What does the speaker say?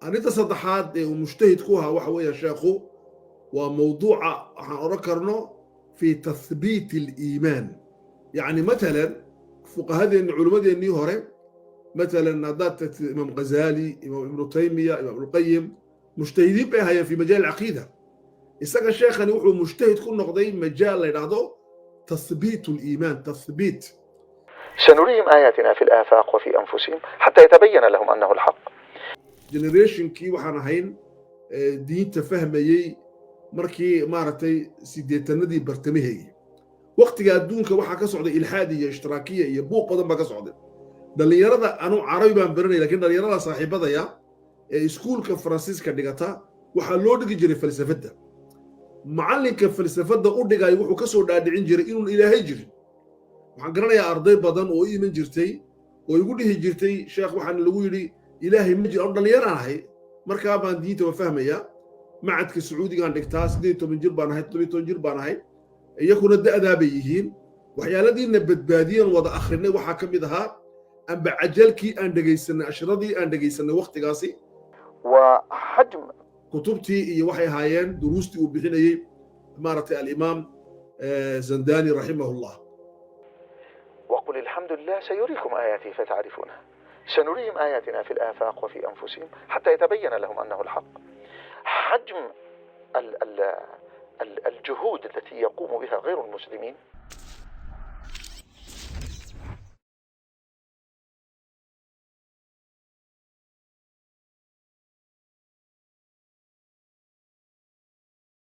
Arrinta saddexaad ee uu mujtahid ku ahaa waxa weeye, sheekhu, waa mawduuca waxaan odhan karno في تثبيت الإيمان. Yacni matalan fuqahadeennii, culimmadeennii hore, matalan haddaad tagtid Imaam Ghazali, Imaam Ibnu Taymiya, Imaam Ibnuqayim, mujtahidiin bay ahaayeen في مجال العقيدة. Isaga sheekhani wuxuu mujtahid ku noqday majaal la yidhaahdo تثبيت الإيمان, تثبيت. سنريهم آياتنا في الآفاق وفي أنفسهم حتى يتبين لهم أنه الحق. Generationkii waxaan ahayn diinta fahmayey markii maaragtay 80-adii bartamaheygii. Waktiga adduunka waxaa ka socday ilxaad iyo ishtiraakiya iyo buuq badan baa ka socday. Dhallinyarada, anu Carabi baan baranay, lakiin dhallinyarada saaxiibadaya ee iskuulka Faransiiska dhigata waxaa loo dhigi jiray falsafadda. Macallinka falsafadda u dhigayo wuxuu ka soo dhaadhicin jiray inuun Ilaahay jirin. Waxaan garanayaa arday badan oo u iman jirtay oo igu dhihi jirtay: "Sheekh, waxaana lagu yidhi Ilaahay ma jiro." Anu dhallinyaraan ahay markaa baan diinta wa fahmaya. Macadka Sacuudigaan dhigtaa, 18 jir baan ahay, 17 jir baan ahay, iyakuna da'daa bay yihiin. Waxyaaladiina badbaadiyan wada akhrinay waxaa ka mid ahaa amba cajalkii aan dhegaysanay, ashradii aan dhegaysanay wakhtigaasi. وحجم Kutubtii iyo waxay ahaayeen duruustii uu bixinayey maaragtay Alimaam Zandani رحمه الله. وقل الحمد لله سيريكم آياته فتعرفونها. سنريهم آياتنا في الآفاق وفي أنفسهم حتى يتبين لهم أنه الحق. حجم ال ال ال الجهود التي يقوم بها غير المسلمين.